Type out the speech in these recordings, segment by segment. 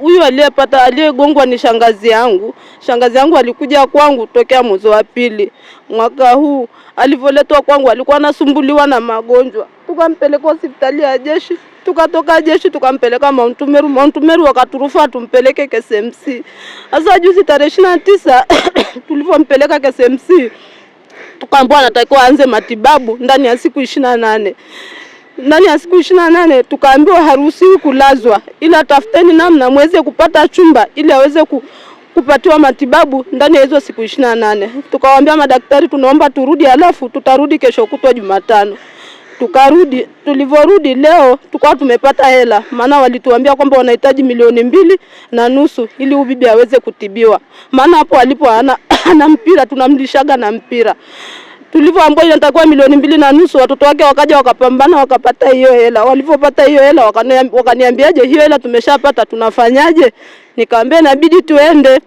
Huyu aliyepata aliyegongwa ni shangazi yangu. Shangazi yangu alikuja kwangu tokea mwezi wa pili mwaka huu. Alivyoletwa kwangu alikuwa anasumbuliwa na magonjwa, tukampeleka hospitali ya jeshi, tukatoka jeshi tukampeleka Mount Meru. Mount Meru wakaturufa tumpeleke KSMC. Sasa juzi tarehe 29 tulivyompeleka KSMC, tukaambiwa anatakiwa aanze matibabu ndani ya siku 28. Ndani ya siku 28 tukaambiwa haruhusiwi kulazwa, ila tafuteni namna mweze kupata chumba ili aweze kupatiwa matibabu ndani ya hizo siku 28. Tukawaambia madaktari tunaomba turudi, alafu tutarudi kesho kutwa Jumatano. Tukarudi, tulivyorudi leo tukawa tumepata hela, maana walituambia kwamba wanahitaji 2,500,000 ili huyu bibi aweze kutibiwa, maana hapo alipo ana mpira, tunamlishaga na mpira. Tulivyoambiwa inatakiwa 2,500,000, watoto wake wakaja wakapambana wakapata hiyo hela. Walivyopata hiyo hela wakaniambiaje, hiyo hela tumeshapata, tunafanyaje? Nikamwambia inabidi tuende.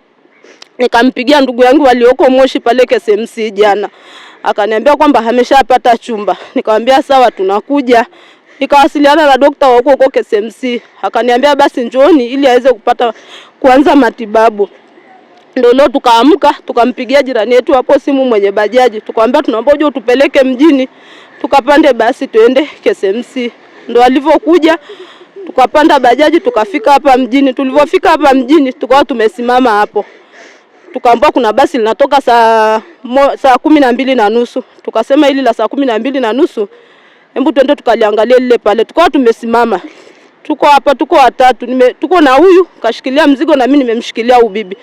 Nikampigia ndugu yangu walioko Moshi pale KSMC jana, akaniambia kwamba ameshapata chumba. Nikamwambia sawa, tunakuja. Nikawasiliana na daktari wa huko huko KSMC, akaniambia basi njooni ili aweze kupata kuanza matibabu. Ndio leo tukaamka tukampigia jirani yetu hapo simu mwenye bajaji, tukamwambia tunaomba uje utupeleke mjini tukapande basi tuende KSMC. Ndio alivyokuja tukapanda bajaji tukafika hapa mjini. Tulivyofika hapa mjini tukawa tumesimama hapo, tukaambiwa kuna basi linatoka saa 12:30. Tukasema hili la saa 12:30 hebu twende tukaliangalie lile pale. Tukawa tumesimama, tuko hapa, tuko watatu, tuko na huyu kashikilia mzigo na mimi nimemshikilia ubibi.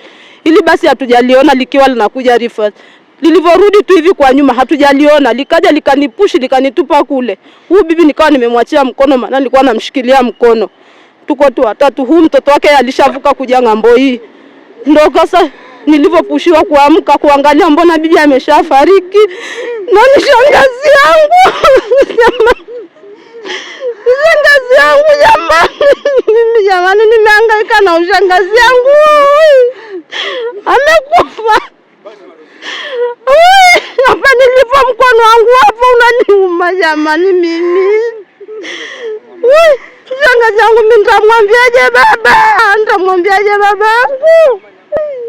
Ili basi hatujaliona likiwa linakuja Rifat. Lilivyorudi tu hivi kwa nyuma hatujaliona, likaja likanipushi likanitupa kule. Huyu bibi nikawa nimemwachia mkono, maana nilikuwa namshikilia mkono. Tuko tu watatu, huyu mtoto wake alishavuka kuja ng'ambo hii. Ndio sasa nilivyopushiwa kuamka kuangalia mbona bibi ameshafariki. Na ni shangazi yangu. Shangazi yangu jamani. Mimi jamani nimehangaika na ushangazi yangu. Amekufa. Hapa nilipo mkono wangu hapo unaniuma jamani mimi. Shangazi yangu mimi nitamwambiaje baba? Nitamwambiaje babangu?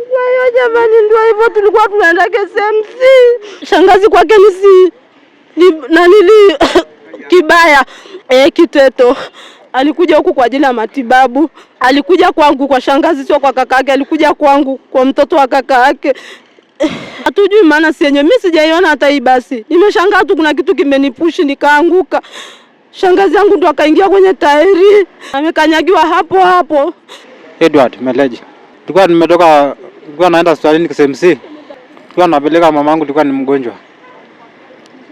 Kwa hiyo jamani ndio hivyo, tulikuwa tunaenda KSMC. Shangazi kwake ni nanili Kibaya Kiteto. Alikuja huku kwa ajili ya matibabu. Alikuja kwangu kwa shangazi, sio kwa kaka yake. Alikuja kwangu kwa mtoto wa kaka yake. Hatujui maana si yenyewe, mimi sijaiona hata hii basi. Nimeshangaa tu kuna kitu kimenipushi nikaanguka. Shangazi yangu ndo akaingia kwenye tairi, amekanyagiwa hapo hapo. Edward Meleji. Tulikuwa nimetoka, tulikuwa naenda hospitalini KSMC. Tulikuwa napeleka mamangu, tulikuwa ni mgonjwa.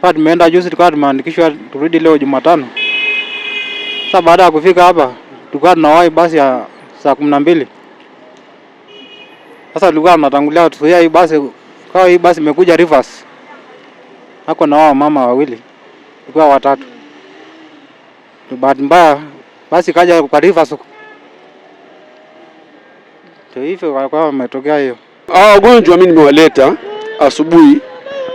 Sasa tumeenda juzi, tulikuwa tumeandikishwa turudi leo Jumatano. Sasa baada ya kufika hapa tulikuwa tunawahi basi ya saa 12. Sasa tulikuwa tunatangulia tuzuia hii basi, kwa hii basi imekuja reverse. Hako na wao mama wawili, tulikuwa watatu. Bahati mbaya basi kaja kwa reverse. Ndio hivyo kwa wametokea hiyo. Hao wagonjwa mimi nimewaleta asubuhi,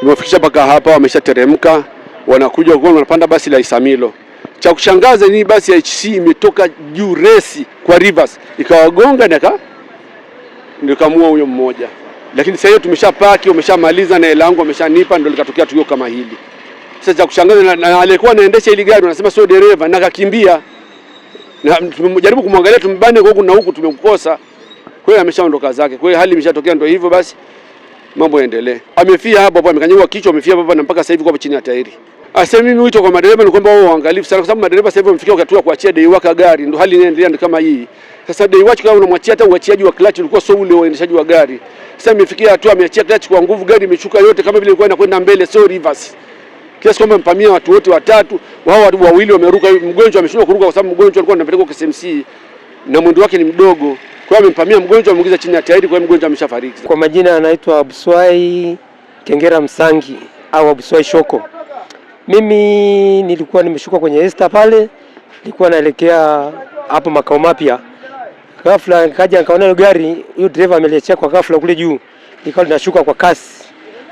nimewafikisha mpaka hapa, wameshateremka, wanakuja kwa wanapanda basi la Isamilo. Cha kushangaza ni basi ya HC imetoka juu resi kwa reverse ikawagonga na nikamua huyo mmoja. Lakini sasa hiyo tumeshapaki, wameshamaliza na hela yangu wameshanipa, ndio likatokea tukio kama hili. Sasa cha kushangaza na aliyekuwa anaendesha ile gari wanasema sio dereva na akakimbia. Na tumejaribu kumwangalia tumbane huku na huku tumemkosa. Kwa hiyo ameshaondoka zake. Kwa hiyo hali imeshatokea ndio hivyo basi. Mambo yaendelee. Amefia hapo hapo, amekanyagwa kichwa, amefia hapo na mpaka sasa hivi kwa chini ya tairi. Asa mimi wito kwa madereva ni kwamba wao waangalifu sana, kwa sababu madereva sasa hivi wamefikia wakati wa kuachia day work gari, ndio hali inaendelea ndio kama hii. Sasa day work kama unamwachia, hata uachiaji wa clutch ulikuwa sio ule uendeshaji wa gari. Sasa imefikia hatua ameachia clutch kwa nguvu, gari imeshuka yote kama vile ilikuwa inakwenda mbele, sio reverse. Kiasi kwamba mpamia watu wote watatu, wao watu wawili wameruka, mgonjwa ameshindwa kuruka kwa sababu mgonjwa alikuwa anapelekwa KSMC na mwendo wake ni mdogo. Kwa hiyo amempamia mgonjwa, amemuingiza chini ya tairi, kwa hiyo mgonjwa ameshafariki. Kwa majina anaitwa Abuswai Kengera Msangi au Abuswai Shoko. Mimi nilikuwa nimeshuka kwenye Esther pale, nilikuwa naelekea hapo makao mapya. Ghafla nikaja nikaona ile gari, huyo driver ameliachia kwa ghafla kule juu, nikawa linashuka kwa kasi.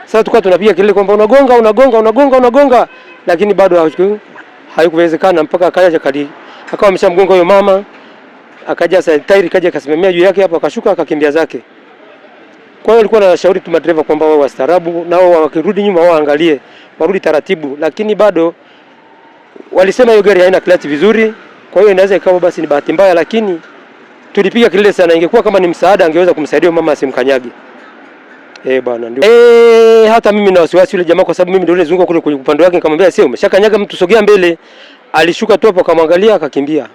Sasa tulikuwa tunapiga kelele kwamba unagonga, unagonga, unagonga, unagonga, lakini bado haikuwezekana mpaka akaja akawa ameshamgonga huyo mama. Akaja sasa tairi kaja akasimamia juu yake hapo, akashuka akakimbia zake. Kwa hiyo alikuwa anashauri tu madereva kwamba wao wastaarabu, nao wakirudi nyuma waangalie, warudi taratibu, lakini bado walisema hiyo gari haina clutch vizuri, kwa hiyo inaweza ikawa basi ni bahati mbaya, lakini tulipiga kelele sana. Ingekuwa kama ni msaada, angeweza kumsaidia mama asimkanyage. Eh, bwana ndio. Eh, hata mimi na wasiwasi yule jamaa, kwa sababu mimi ndio nilizunguka kule kwenye upande wake, nikamwambia sio, umeshakanyaga mtu, sogea mbele. Alishuka tu hapo, akamwangalia, akakimbia,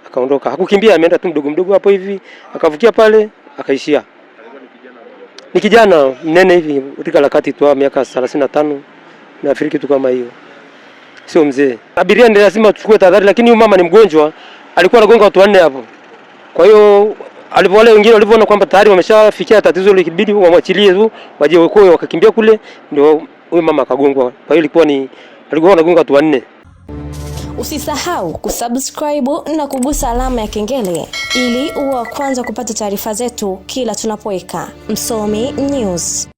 akaondoka. Hakukimbia, ameenda tu mdogo mdogo hapo hivi, akavukia pale, akaishia. Ni kijana mnene hivi, rika la kati tu, miaka 35 nafikiri kitu kama hiyo, sio mzee. Abiria ndio lazima tuchukue tahadhari, lakini huyu mama ni mgonjwa, alikuwa anagonga watu wanne hapo. Kwa hiyo wale wengine walivyoona kwamba tayari wameshafikia tatizo, likibidi wamwachilie tu waje wakoe, wakakimbia kule, ndio huyu mama akagongwa. Kwa hiyo ilikuwa ni alikuwa anagonga watu wanne. Usisahau kusubscribe na kugusa alama ya kengele ili uwe wa kwanza kupata taarifa zetu kila tunapoweka. Msomi News.